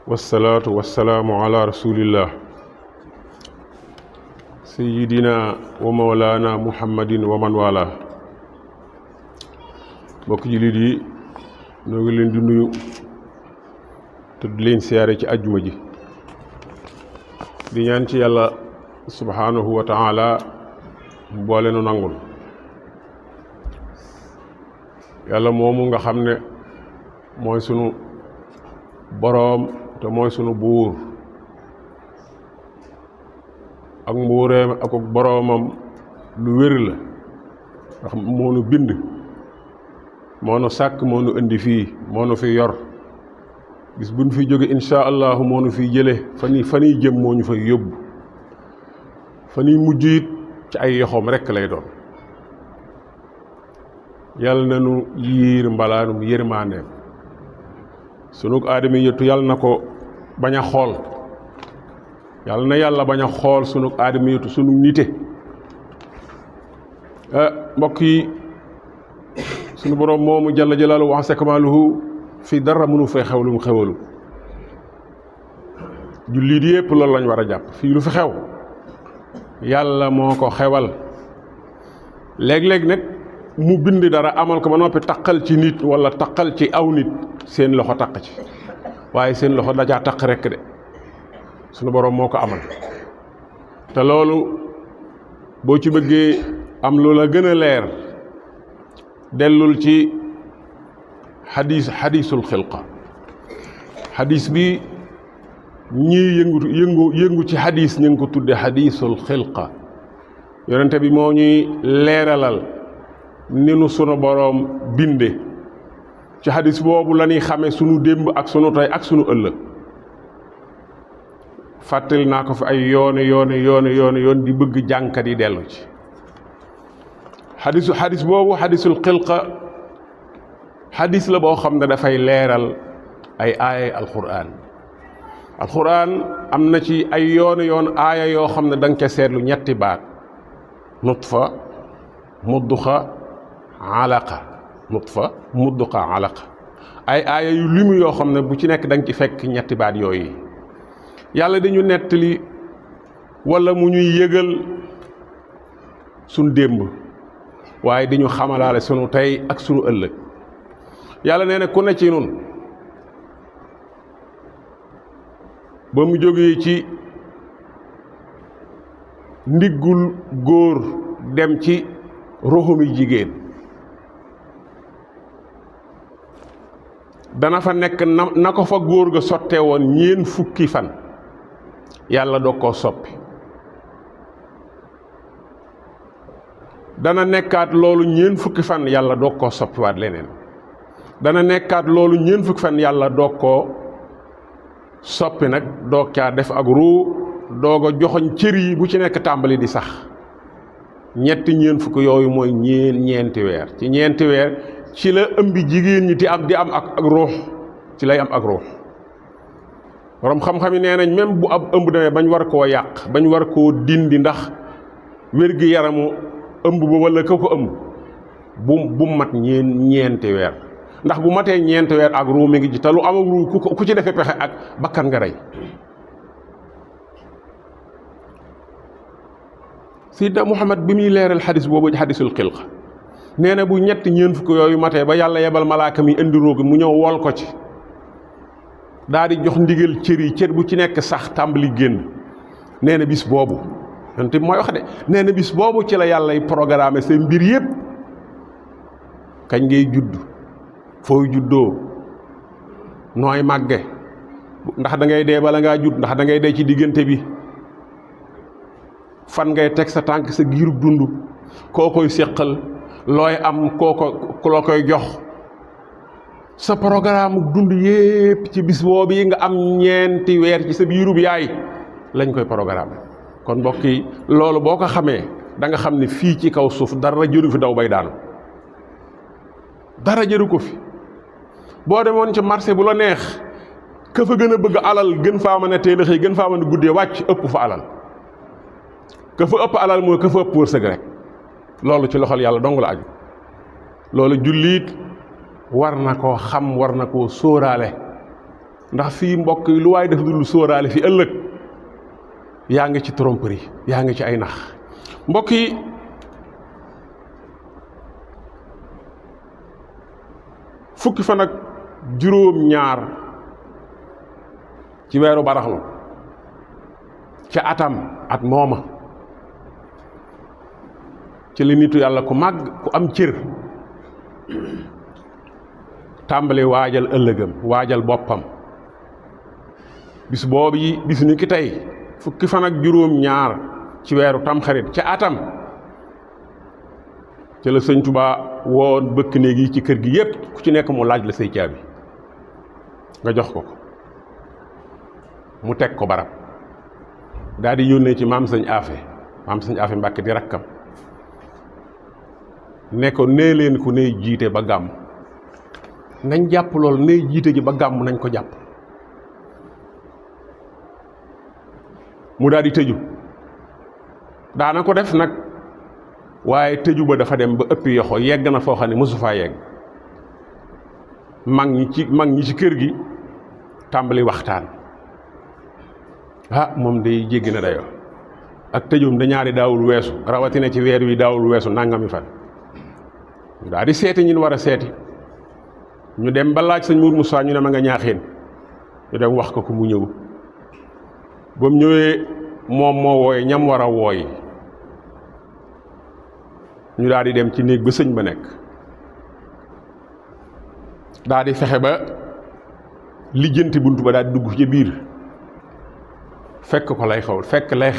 wasalaatu wasalaamu ala rasulillah sayidina wa mawlana muhammadin wa man wala. mbokk jullit yi ñoo ngi leen di nuyu te di leen siyaare ci àjjuma ji di ñaan ci yàlla subhanahu wa taala boole nu nangul. yàlla moomu nga xam ne mooy sunu boroom te mooy sunu buur ak mbuureem ak boroomam lu wér la ndax moo nu bind moo nu sàkk moo nu indi fii moo nu fi yor gis buñ fi jóge insha allahu moo nu fi jële fan yi jëm moo ñu fay yóbbu fan yi mujj it ci ay yoxoom rekk lay doon. yàlla na nu yiir mbalaanum yërmandeem sunu aadama yëttu yàlla na ko bañ a xool yàlla na yàlla bañ a xool sunu aadama yëttu sunu nite. mbokk yi sunu boroom moomu jalla jalaaluhu wa azza kamaaluhu fii dara mënu fay xew lu mu xewalu. jullit yépp loolu lañ war a jàpp fii lu fi xew yàlla moo ko xewal. léeg-léeg nag mu bind dara amal ko ba noppi taqal ci nit wala taqal ci aw nit seen loxo taq ci waaye seen loxo dajaa taq rekk de sunu boroom moo ko amal. te loolu boo ci bëggee am lu la gën a leer dellul ci xadiisul xilqa. xadiis bi ñii yëngu ci xadiis ñu ngi ko tudde xadiisul xilqa. yonente bi moo ñuy leeralal ni nu sunu boroom binde. ci xadis boobu la ñuy xamee sunu démb ak sunu tey ak sunu ëllëg. fàttali naa ko fi ay yoon di bëgg jànkat yi dellu ci xadis boobu xadisul xilqa xadis la boo xam ne dafay leeral ay aaya alquran am na ci ay yoon aaya yoo xam ne da nga ca seetlu ñetti baat: nutfa, mudduxa, alaqa. nutfa, mudduqa, alaqa. ay aaya yu limu yoo xam ne bu ci nekk da nga ci fekk ñetti baat yooyu. yàlla dañu nettali wala mu ñuy yëgal sunu démb waaye dañu xamalaale sunu tey ak sunu ëllëg. yàlla nee na ku ne ci nun ba mu jógee ci ndiggul góor dem ci roxumi jigéen dana fa nekk na ko fa góor ga sottee woon ñeen fukki fan yàlla doo koo soppi. dana nekkaat loolu ñeen fukki fan yàlla doo koo soppiwaat leneen. dana nekkaat loolu ñeen fukki fan yàlla doo koo soppi nag doo caa def ak ruu doog a joxoñ cër yi bu ci nekk tàmbali di sax. ñeen fukk yooyu mooy ñeenti weer. ci ñeenti weer ci la ëmbi jigéen ñi di am ak ruux ci lay am ak ruux. borom xam-xam yi nee nañ même bu ab ëmb demee bañ war koo yàq bañ war koo dindi ndax wér-gi yaramu ëmb ba wala ka ko ëmb bu mat ñeenti weer. ndax bu matee ñeenti weer ak ruux mi ngi ci te lu am ak ruux ku ci defee pexe ak bakkan nga rey. Sayyidna Muhammad bi muy leeral xadis boobu xadisul xilqa nee na bu ñeen fukk yooyu matee ba yàlla yebal malaaka mi indi ruugi mu ñëw wol ko ci daal di jox ndigal cër bu ci nekk sax tàmbali génn. nee na bis boobu yonent bi mooy wax de nee na bis boobu ci la yàlla programme seen mbir yépp. kañ ngay judd, fooy juddoo, nooy màgge, ndax da ngay dee bala ngaa judd, ndax da ngay dee ci diggante bi, fan ngay teg sa tànk sa giirub dund, koo koy séqal, looy am ku la koy jox. sa programme dund yépp ci bis boobu yi nga am ñeenti weer ci sa biirub yaay lañ koy programme. kon mbokk yi loolu boo ko xamee da nga xam ne fii ci kaw suuf dara jëru fi daw bay daanu, dara jëru ko fi. boo demoon ci marché bu la neex ka fa gën a bëgg alal gën faa mën a teel a xëy gën faa mën a guddee wàcc ëpp fa alal. ka fa ëpp alal mooy ka fa ëpp wërsëg rek. loolu ci loxol yàlla dong la aju. loolu jullit war na koo xam, war na koo sóoraale. ndax fii mbokk yi lu waay def dul sóoraale fi ëllëg yaa ngi ci tromperie yaa ngi ci ay nax mbokk yi fukki fan ak juróom ñaar ci weeru baraxlu ca at mooma ci li nitu yàlla ku màgg ku am cër tàmbali waajal ëllëgam waajal boppam bis boobu yi bis ni ki tey fukki fan ak juróom ñaar ci weeru tamxarit ca atam ci la sëñ Tuubaa woon bëkk néeg yi ci kër gi yépp ku ci nekk mu laaj la say caabi nga jox ko mu teg ko barab daal di yónnee ci maam sëñ Afe Mbàkke di rakkam ne ko nee leen ku ney jiite ba gàmm nañ jàpp lool ney jiite ji ba gàmm nañ ko jàpp mu daal di tëju daana ko def nag waaye tëju ba dafa dem ba ëppi yoxo yegg na foo xam ne mosu faa yegg mag ñi ci kër gi tàmbali waxtaan moom day jéggi na dayoo ak tëjum da ñaari daawul weesu rawatina ci weer wi daawul weesu nangami fan daal di seeti ñin war a seeti ñu dem ba laaj sëñ Mour Moussa ñu ne ma nga ñaaxeen ñu dem wax ko ko mu ñëw ba mu ñëwee moom moo wooye ñam war a wooyi ñu daal di dem ci néeg ba sëñ ba nekk daal di fexe ba lijjanti bunt ba daal di dugg ci biir fekk ko lay xew fekk lay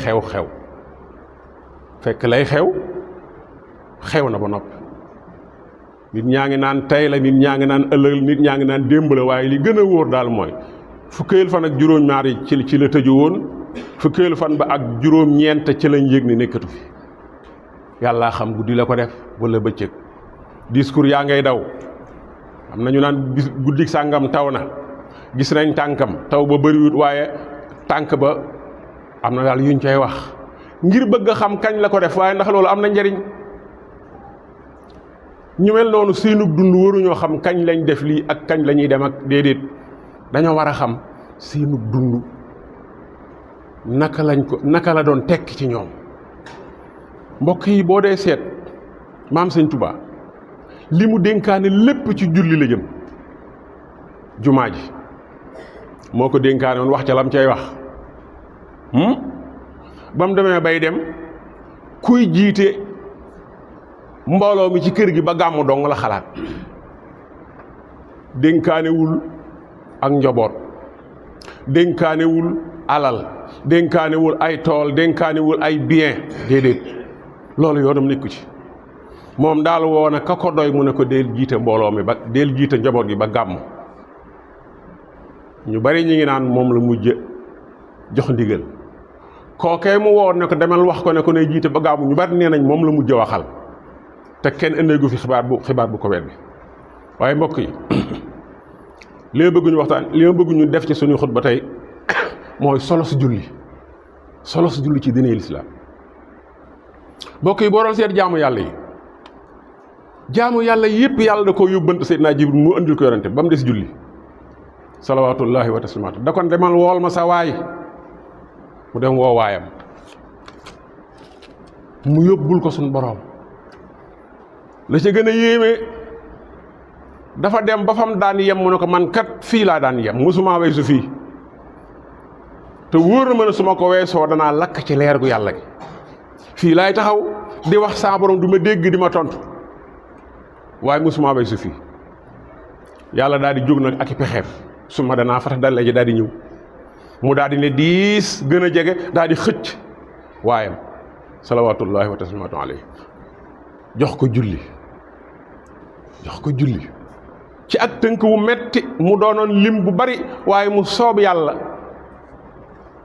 xew na ba noppi nit ñaa ngi naan tey la nit ñaa ngi naan ëllëg nit ñaa ngi naan démb la waaye li gën a wóor daal mooy fukkeelu fan ak juróom-ñaar yi ci la tëju woon fukkeelu fan ba ak juróom-ñeent ci lañ yëg ni nekkatu fi yàllaa xam guddi la ko def wala bëccëg discours yaa ngay daw am na ñu naan guddi sàngam taw na gis nañ tànkam taw ba bëriwut waaye tànk ba am na daal yuñ cay wax ngir bëgg a xam kañ la ko def waaye ndax loolu am na njariñ ñu mel noonu seenug dund waruñoo xam kañ lañ def lii ak kañ la ñuy dem ak déedéet dañoo war a xam seenug dund naka la doon tekki ci ñoom mbokk yi boo dee seet maam sëñ Tuubaa li mu dénkaane lépp ci julli la jëm jumaa ji moo ko dénkaane woon wax ca lam cay wax ba mu demee bay dem kuy jiite mbooloo mi ci kër gi ba gàmmu dong la xalaat dénkaanewul ak njaboot dénkaanewul alal dénkaanewul ay tool dénkaanewul ay bien déedéet loolu yoonam nekku ci moom daal woo na ka ko doy mu ne ko deel jiite mbooloo mi ba deel jiite njaboot gi ba gàmm ñu bari ñi ngi naan moom la mujj jox ndigal kookee mu woon ne ko demal wax ko ne ko ne jiite ba gàmm ñu bari nee nañ moom la mujj waxal te kenn ëndeegu fi xibaar bu ko weddi waaye mbokk yi li ma bëgg ñu waxtaan li ma bëgg ñu def ci suñu xutba tey mooy solo si julli ci diine lislaam mbokk yi boo doon seet jaamu yàlla yépp yàlla da ko yóbbante Seydina Jibril mu andil ko yonente ba mu des julli salawaatullaahi wa taslimaatu da kon demal wool ma sa waay mu dem woo waayam mu yóbbul ko suñu boroom la ca gën a yéeme dafa dem ba fam daan yem mu ne ko man kat fii laa daan yem mosuma weesu fii te wóor na ma ne su ma ko weesoo danaa lakk ci leer gu yàlla gi fii laay taxaw di wax saa borom du ma dégg di ma tontu waaye mosuma weesu fii yàlla daal di jóg nag ak i pexeem su ma danaa fata dal ji daal di ñëw mu daal di ne diis gën a jege daal di xëcc waayam salawaatullaahi wa taslimaatu alayhi jox ko julli ci ak tënk wu metti mu doonoon lim bu bari waaye mu soob yàlla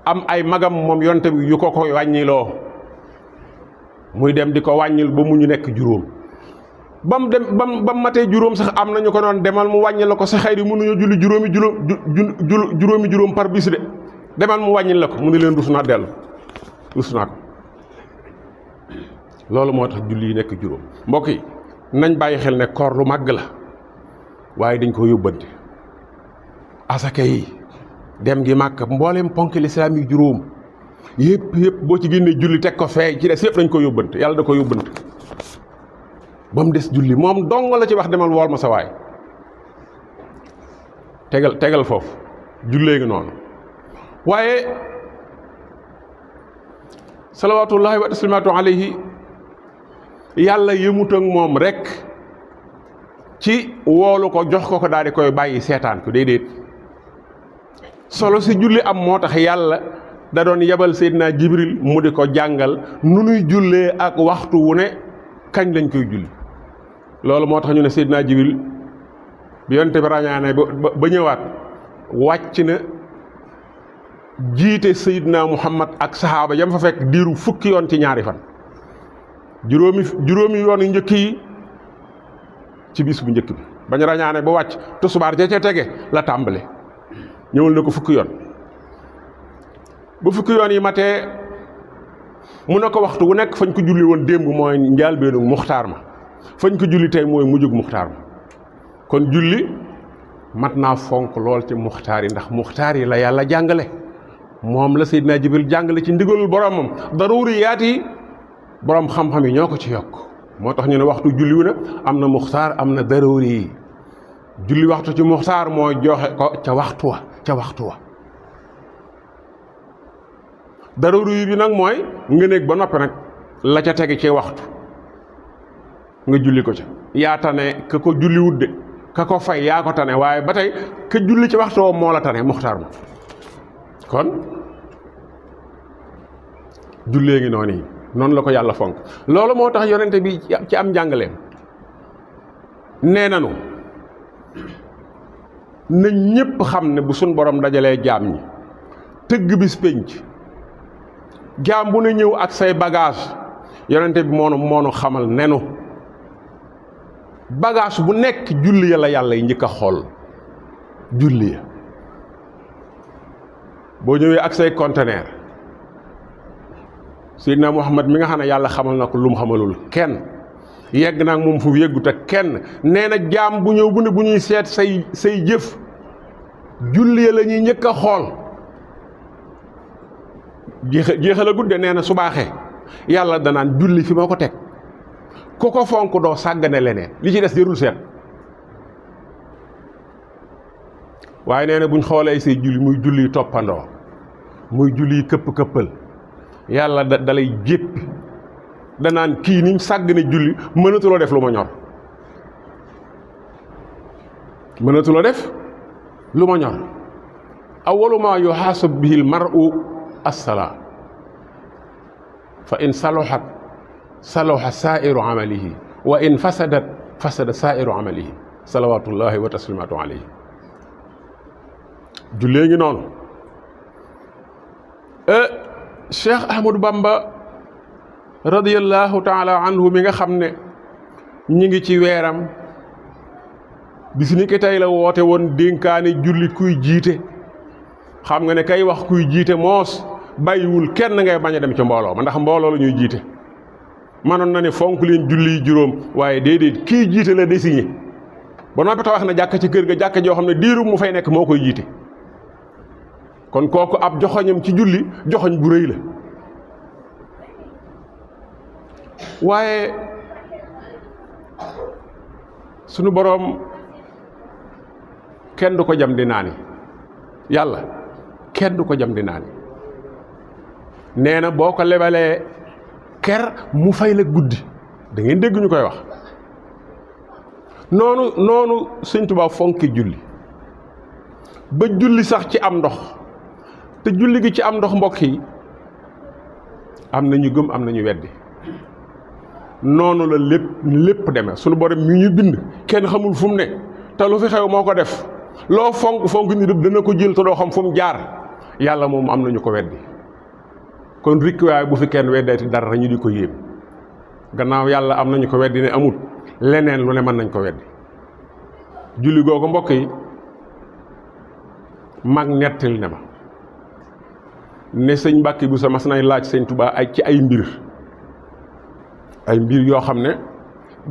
am ay magam moom yonte bi yu ko koy wàññiloo muy dem di ko wàññil ba mu ñu nekk juróom ba mu matee juróom sax am nañu ko noon demal mu wàññil la ko sa xëy di mënuñoo julli juróomi juróom par bis de demal mu wàññil la ko mu ne leen rus naa ko loolu moo tax julli yi nekk juróom mbokk yi nañ bàyyi xel ne koor lu màgg la waaye dañ ko yóbbante asaka yi dem gi màkk mbooleem ponk lislaam yi juróom yëpp boo ci génnee julli teg ko fee ci des yëpp dañ ko yóbbante yàlla da ko yóbbante ba mu des julli moom dong la ci wax demal wool ma sa waay tegal foofu jullee ngi noonu waaye salawaatullahi wa taslimaatu alayhi yàlla yëmut ak moom rek ci woolu ko jox ko daal di koy bàyyi seetaan ko déedéet solo si julli am moo tax yàlla da doon yebal Seydina Jibril mu di ko jàngal nu nuy jullee ak waxtu wu ne kañ lañ koy julli loolu moo tax ñu ne Seydina Jibril bi yonte bi ràññaane ba ñëwaat wàcc na jiite Seydina Muhammad ak saxaaba yam fa fekk diiru fukki yoon ci ñaari fan juróomi yoon yu njëkk yi ci bis bu njëkk bi bañ ràññaane ba wàcc tusubaar ja ca tege la tàmbale ñëwal na ko fukki yoon ba fukki yoon yi matee mu ne ko waxtu wu nekk fañ ko julli woon démb mooy njaalbeenu muxtaar ma fañ ko julli tey mooy mujjug muxtaar ma kon julli mat naa fonk lool ci muxtaar yi ndax muxtaar yi la yàlla jàngale moom la Seydina Jibril jàngale ci ndigalul boromam daruriyaat yi borom xam-xam yi ñoo ko ci yokk moo tax ñu ne waxtu julli wu ne am na muxtaar am na daruri yi julli waxtu ci muxtaar mooy joxe ko ca waxtu wa daruri bi nag mooy nga nekk ba noppi nag la ca tege ci waxtu nga julli ko ca yaa tane ka ko julli wut de ka ko fay yaa ko tane waaye ba tey ka julli ci waxtu woo moo la tane muxtaar ma kon jullee ngi noonu yi noonu la ko yàlla fonk loolu moo tax yonente bi ci am njàngaleem nee nanu na ñépp xam ne bu suñ borom dajalee jaam ñi tëgg bis pénc jaam bu ne ñëw ak say bagage yonente bi moonu xamal nenu bagage bu nekk julli ya la yàlla yi njëkk a xool julli ya boo ñëwee ak say conteneur Seydina Muhammad mi nga xam ne yàlla xamal na ko lu mu xamalul kenn yegg nag moom fu yeggut ak kenn nee na jaam bu ñëw bu ne bu ñuy seet say jëf julli ya la ñuy njëkk a xool jeexal a gudde nee na su baaxee yàlla danaan julli fi ma ko teg ku ko fonk doo sàggane leneen li ci des jërul seet waaye nee na buñ xoolee say julli muy julli toppandoo muy julli këpp-këppal yàlla dalay jéppi danaan kii niñ sàggane julli mënatuloo def lu ma ñor mënatuloo def lu ma ñor awwalu ma yuhaasab bihi al mar'u as-salaa fa in saluhat saluha saa'iru amalihi wa in fasadat fasada saa'iru amalihi salawaatullahi wa taslimaatu alayhi jullee ngi noonu Cheikh Ahmadou Bamba radiyallahu taala anhu mi nga xam ne ñi ngi ci weeram bis ni ki tey la woote woon dénkaane julli kuy jiite xam nga ne kay wax kuy jiite moos bàyyiwul kenn ngay bañ a dem ci mbooloo ma ndax mbooloo la ñuy jiite manoon na ne fonk leen julli yi juróom waaye déedéet kii jiite la désigné ba noppi ta wax na jàkk ci kër ga jàkk joo xam ne diirum mu fay nekk moo koy jiite kon kooku ab joxoñam ci julli joxoñ bu rëy la waaye sunu boroom kenn du ko jam di naani yàlla kenn du ko jam di naani nee na boo ko lebalee ker mu fay la guddi da ngeen dégg ñu koy wax noonu Sëñ Tuubaa fonki julli ba julli sax ci am ndox te julli gi ci am ndox mbokk yi am na ñu gëm am na ñu weddi noonu la lépp demee sunu borom mi ñu bind kenn xamul fu mu ne te lu fi xew moo ko def loo fonk ni dana ko jël te doo xam fu mu jaar yàlla moom am na ñu ko weddi kon rikk waaye bu fi kenn weddeeti dara ñu di ko yéem gannaaw yàlla am nañu ko weddi ne amut leneen lu ne mën nañ ko weddi julli googu mbokk yi mag nettali ne ma ne sëñ Mbàkke bu sa mas nay laaj sëñ Tuubaa ci ay mbir yoo xam ne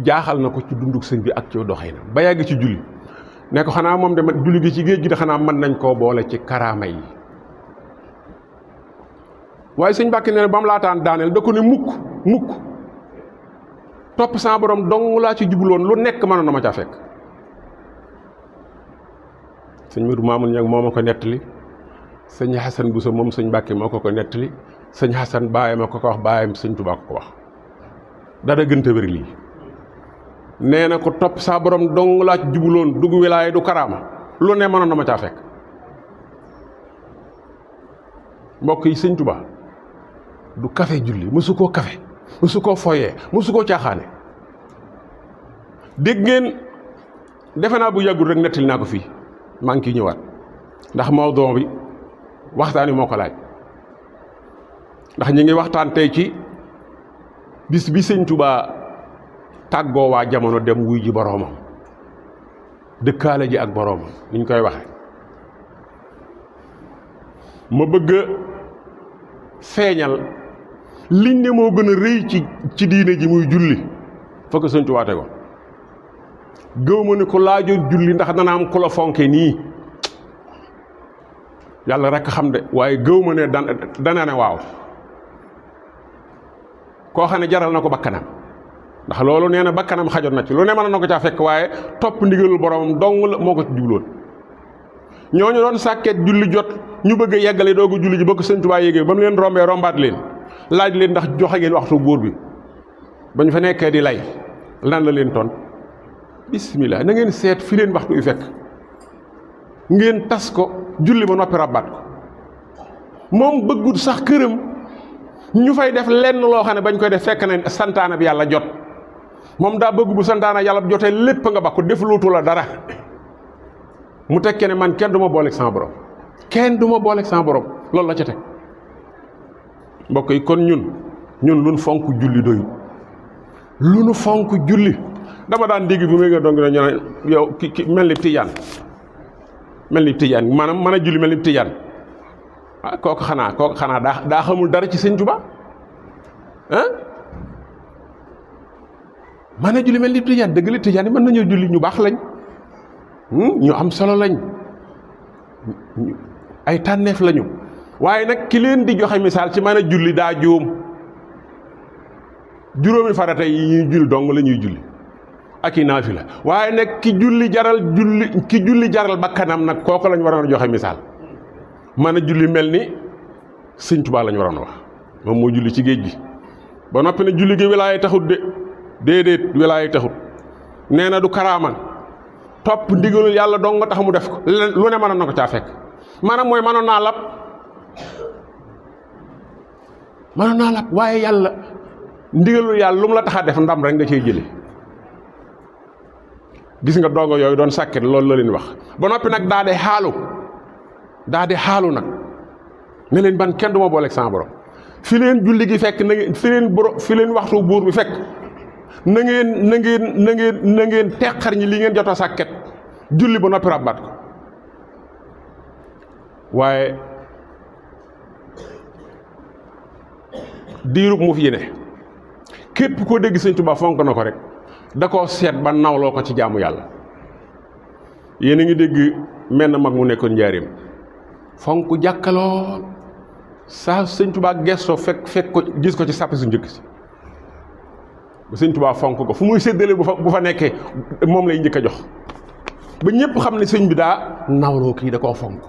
jaaxal na ko ci dunduk sëñ bi ak ci doxinam ba yàgg ci julli ne ko xanaa moom de julli gi ci géej gi de xanaa mën nañ koo boole ci karaama yi. waaye sëñ Mbàkke nee na ba mu laataan daaneel da ko ne mukk topp sa borom dong laa ci jubloon lu nekk mënoon na ma caa fekk. sëñ Modou Mamoun Niang moo ma ko nettali, sëñ Xasan Bousso moom sëñ Mbàkke moo ko nettali, sëñ Xasan baayam ko wax baayam sëñ Tuubaa ko wax. dara gën a wér lii nee na ko topp saa borom dong laa ci jubloon dugg wilaaya du karaama lu ne mënoon na ma caa fekk. mbokk yi sëñ Tuubaa du kafe julli mësu koo kafe mësu koo foyee mësu koo caaxaane. dégg ngeen defe naa bu yàggul rek nettali naa ko fii maa ngi ciy ñëwaat ndax mawduu bi waxtaan wi moo ko laaj. ndax ñu ngi waxtaan tey ci bis bi sëñ Tuubaa tàggoo waa jamono dem wuy ji boroomam dëkkaale ji ak boroomam ni ñu koy waxe ma bëgg a feeñal liñ ne moo gën a rëy ci diine ji muy julli fa ko sëñ Tuubaa tego gëw ma ni ko laajoon julli ndax dana am ku la fonke nii yàlla rekk xam de waaye gëw ma ne dana ne waaw koo xam ne jaral na ko bakkanam ndax loolu nee na bakkanam xajoon na ci lu ne mën na ko caa fekk waaye topp ndigalul boromam dong la moo ko ci jubloon. ñooñu doon sàkket julli jot ñu bëgg a yeggale doogu julli ji bëgg sëñ Tuubaa yéegee ba mu leen rombee rombaat leen laaj leen ndax joxe ngeen waxtu buur bi ba ñu fa nekkee di lay lan la leen ton bismillah na ngeen seet fi leen waxtu yu fekk ngeen tas ko julli ba noppi rabbaat ko. moom bëggut sax këram ñu fay def lenn loo xam ne bañ koy def fekk na santaana bi yàlla jot moom daa bëgg bu santaana yàlla jotee lépp nga ba ko def luutu la dara mu tekkee ne man kenn du ma booleeg sama borom kenn du ma booleeg sama borom loolu la ca teg. mbokk yi kon ñun luñ fonk julli doyul lu nu fonk julli. dama daan dégg bi muy nga dong na ñu ne yow ki mel ni tijaan maanaam mën a julli mel ni tijaan ah kooku xanaa daa xamul dara ci sëñ Tuubaa ah mën a julli mel ni tijaan dëgg la tijaan yi mën nañoo julli ñu baax lañ ñu am solo lañ ay tànneef lañu waaye nag ki leen di joxe misaal ci mën a julli daa juum. juróomi farata yi ñuy julli dong la ñuy julli ak i naafila waaye nag ki julli jaral bakkanam nag kooku lañ waroon a joxe misaal. mën a julli mel ni sëñ Tuubaa lañ waroon a wax moom moo julli ci géej gi ba noppi ne julli gi wilaaya taxut déedéet wilaaya taxut nee na du karaama topp ndigalul yàlla dong nga tax mu def ko lu ne mënoon na ko caa fekk. maanaam mooy mënoon naa lab waaye yàlla ndigalul yàlla lu mu la tax a def ndam rek nga cey jële. gis nga dongo yooyu doon sàkket loolu la leen wax ba noppi nag daa de xaalu nag ne leen ban kenn du ma booleeg sama borom fi leen julli gi fekk na ngeen fi leen waxtu buur bi fekk na ngeen teqar ñi li ngeen jot a sàkket julli ba noppi rabbaat ko. waaye diirub mu fi ne képp koo dégg sëñ Tuubaa fonk na ko rek da koo seet ba nawloo ko ci jaamu yàlla. yéen a ngi dégg menn mag mu nekkoon njaareem fonk jàkka lool saa sëñ Tuubaa gestoo fekk ko gis ko ci sàppe su njëkk si ba sëñ Tuubaa fonk ko fu muy séddale bu fa nekkee moom lay njëkk a jox ba ñépp xam ne sëñ bi daa nawloo kii da koo fonk.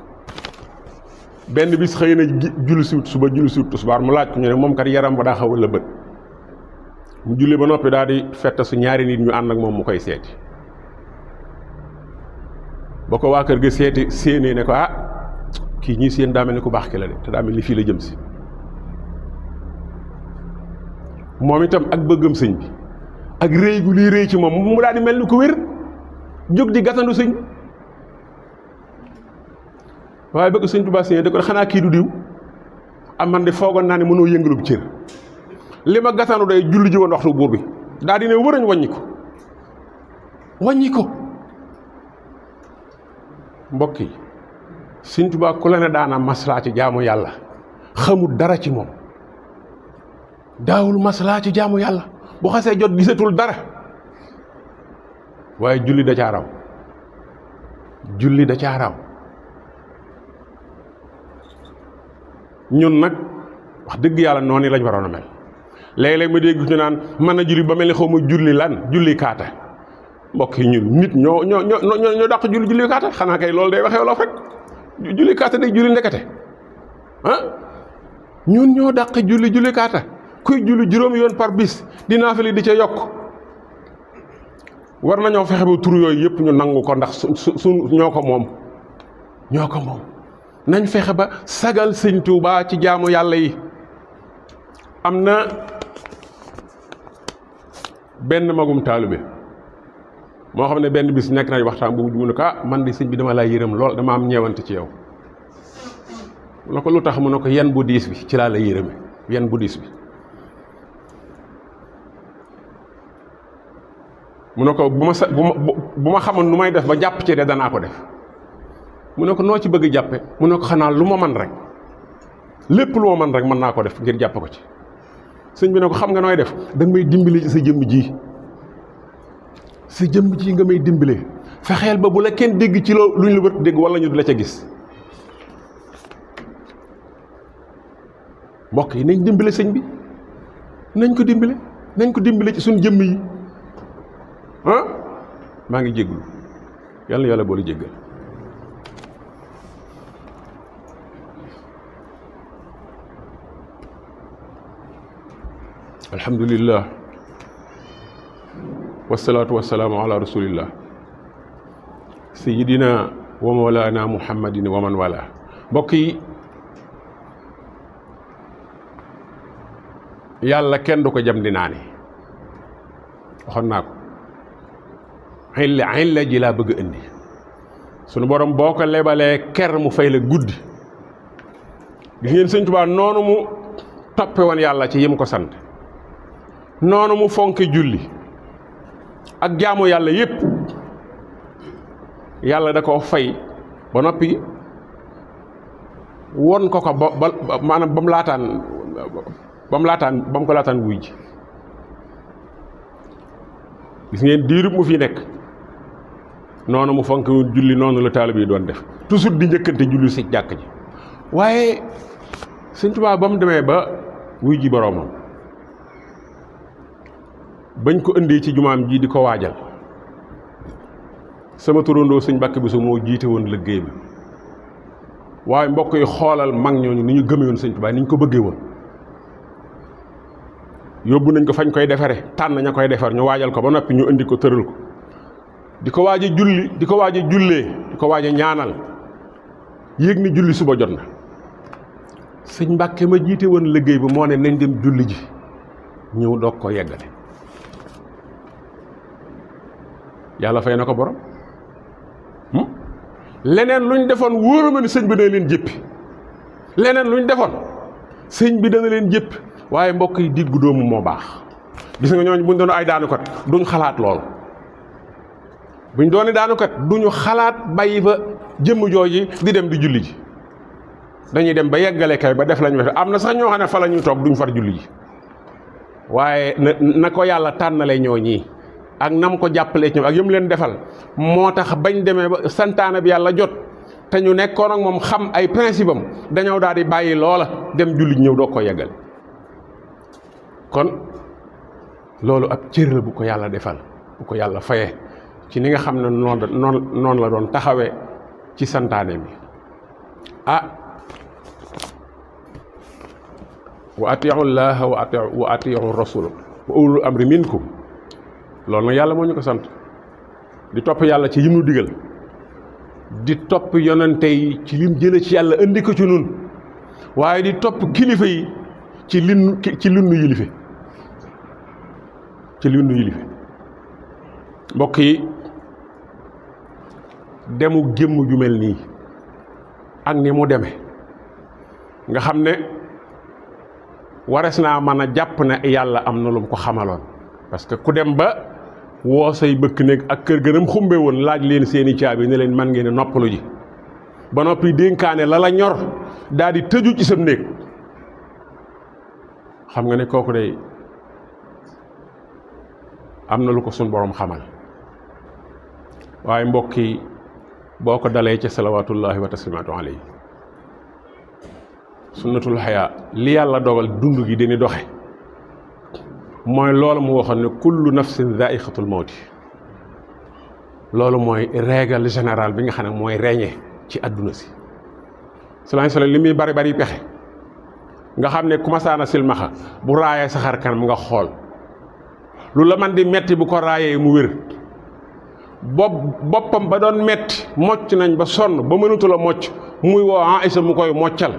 benn bis xëy na julli siwut suba julli siwut tisbaar mu laaj ko ñu ne moom kat yaram ba daa xaw a la bët mu julli ba noppi daal di fetta su ñaari nit ñu ànd ak moom mu koy seeti ba ko waa kër ga seeti séenée ne ko ah kii ñuy séen daa mel ni ku baax ki la de te daa mel ni fii la jëm si. moom itam ak bëggam sëñ bi ak rëy gu liy rëy ci moom mu daal di mel ni ku wér jóg di gatandu sëñ waaye bëgg sëñ Tuubaa sëñ da ko xanaa kii du diw am man de foogoon naa ne mënoo yëngalub cër li ma gatandu day julli ji woon waxtu buur bi daal di ne wërañ wàññi ko mbokk yi sëñ Tuubaa ku la ne daana maslaa ci jaamu yàlla xamul dara ci moom daawul maslaa ci jaamu yàlla bu xasee jot gisatul dara waaye julli da caa raw julli da caa raw. ñun nag wax dëgg yàlla noonu lañ waroon a mel léeg-léeg ma dégg ñu naan mën a julli ba mel ni xaw ma julli lan julli kaata mbokk yi ñun nit ñoo dàq julli kaata xanaa kay loolu day waxee wolof rek julli kaata day julli ndekete ñun ñoo dàq julli kaata kuy julli juróomi yoon par bis di naafila di ca yokk war nañoo fexe ba tur yooyu yëpp ñu nangu ko ndax su ñoo ko moom nañ fexe ba sagal sëñ Tuubaa ci jaamu yàlla yi. am na benn magum taalibe moo xam ne benn bis nekk nañ waxtaan bu mu ne ko man di sëñ bi dama laa yërëm lool dama am ñeewante ci yow. mu ne ko lu tax mu ne ko yan bu diis bi ci laa la yërëme yan bu diis bi. mu ne ko bu ma xamoon nu may def ba jàpp ci de danaa ko def. mu ne ko noo ci bëgg jàppe mu ne ko xanaa lu ma man rek lépp lu ma man rek mën naa ko def ngir jàpp ko ci. sëñ bi ne ko xam nga nooy def da nga may dimbali ci sa jëmm ji nga may dimbale fexeel ba bu la kenn dégg ci loo luñ la wër dégg wala ñu du la ca gis. mbokk yi nañ dimbale sëñ bi nañ ko dimbale ci suñ jëmm yi maa ngi jégglu yàlla na yàlla boole jéggal. alhamdulillah wasalaatu wasalaamu ala rasulillah sayidina wa mawlana muhammadin wa man wala. mbokk yi yàlla kenn du ko jam di naani waxoon naa ko xilla ji laa bëgg a indi sunu borom boo ko lebalee ker mu fay la guddi. gis ngeen sëñ Tuubaa noonu mu toppe woon yàlla ci yim ko sant noonu mu fonke julli ak jaamu yàlla yépp yàlla da koo fay ba noppi won ko maanaam ba mu ko laataan wuy ji. gis ngeen diirub mu fi nekk noonu mu fonke woon julli noonu la taalibe yi doon def toujours di njëkkante julli si jàkk ji. waaye Sëñ Tuubaa ba mu demee ba wuy ji boroomam bañ ko indee ci jumaam ji di ko waajal sama turandoo sëñ Mbàkke Buso moo jiite woon liggéey bi. waaye mbokk yi xoolal mag ñooñu ni ñu gëmee woon Sëñ Tuubaa ni ñu ko bëggee woon. yóbbu nañ ko fañ koy defare tànn ña koy defar ñu waajal ko ba noppi ñu indi ko tëral ko di ko waaj a julli di ko waaj a jullee di ko waaj a ñaanal yéeg ni julli suba jot na. sëñ Mbàkke ma jiite woon liggéey bi moo ne nañ dem julli ji ñëw doog ko yeggale. yàlla fay na ko borom. leneen luñ defoon wóoruma ni sëñ bi dana leen jéppi leneen luñ defoon sëñ bi dana leen jéppi. waaye mbokk yi diggu doomu moo baax. gis nga ñooñu buñ doon ay daanukat duñ xalaat loolu buñ doon daanukat duñu xalaat bàyyi fa jëmm jooji di dem di julli ji dañuy dem ba yeggale kay ba def lañu def am na sax ñoo xam ne fa la ñuy toog duñ far julli ji. waaye na ko yàlla tànnale ñoo ñii ak nam ko jàppalee ci ñoom ak yëm leen defal moo tax bañ demee ba santaane bi yàlla jot te ñu nekkoon ak moom xam ay principe am dañoo daal di bàyyi loola dem julli ji ñëw doog ko yeggale. kon loolu ab cër la bu ko yàlla defal bu ko yàlla faye ci ni nga xam ne noonu la doon taxawee ci santaane bi. wa atiu llaha wa atiu rasul wa ulul amri minkum loolu nag yàlla moo ñu ko sant di topp yàlla ci yim nu digal di topp yonente yi ci lim jële ci yàlla indi ko ci nun waaye di topp kilifa yi ci lin nu yilife mbokk yi demu gémm ju mel nii ak ni mu demee nga xam ne wares naa mën a jàpp ne yàlla am na lu mu ko xamaloon parce que ku dem ba woo say bëkk néeg ak kër gënam xumbe woon laaj leen seeni caabi ne leen man ngeen a noppalu ji ba noppi dénkaane la la ñor daal di tëju ci sa néeg xam nga ne kooku day am na lu ko suñ borom xamal. waaye mbokk yi boo ko dalee ca salawaatullahi wa taslimaatu alayhi. sunnatul xayaa li yàlla dogal dund gi dini doxe mooy loolu mu waxoon ne kullu nafsin zaiqatul mawti. loolu mooy règle générale bi nga xam ne mooy régné ci àdduna si. sallallahu alayhi wasallam li muy bari bari pexe nga xam ne kumasaana silmaxa bu raayee saxar kanam nga xool lu la man di metti bu ko raayee mu wér. boppam ba doon metti mocc nañ ba sonn ba mënatu la mocc muy woo Aïsa mu koy moccal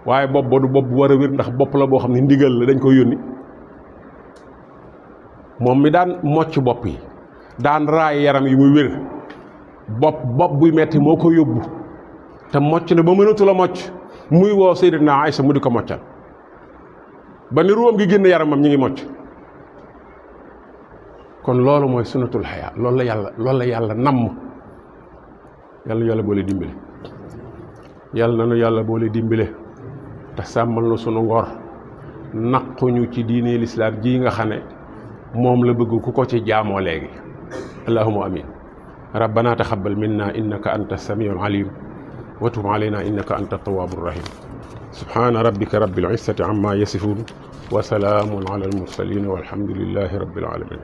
waaye bopp ba du bopp bu war a wér ndax bopp la boo xam ne ndigal la dañ koy yónni. moom mi daan mocc bopp yi daan raay yaram yi muy wér bopp buy metti moo ko yóbbu te mocc na ba mënatu la mocc muy woo Sayyidatuna Aïsa mu di ko moccal ba ni ruwam gi génn yaramam ñu ngi mocc. kon loolu mooy sunnatul xayaa loolu la yàlla namm. yàlla boole dimbale yàlla nanu yàlla boole dimbale te sàmmal na sunu ngor naquñu ci diine lislaam ji nga xam ne moom la bëgg ku ko ci jaamoo léegi. allahumma amin. rabbana taxabbal minna innaka anta samiul alim wa tub alayna innaka anta tawwabur rahim. subhana rabbika rabbil izzati amma yasifun wa salaamun ala al mursalin walhamdulillahi rabbil alamin.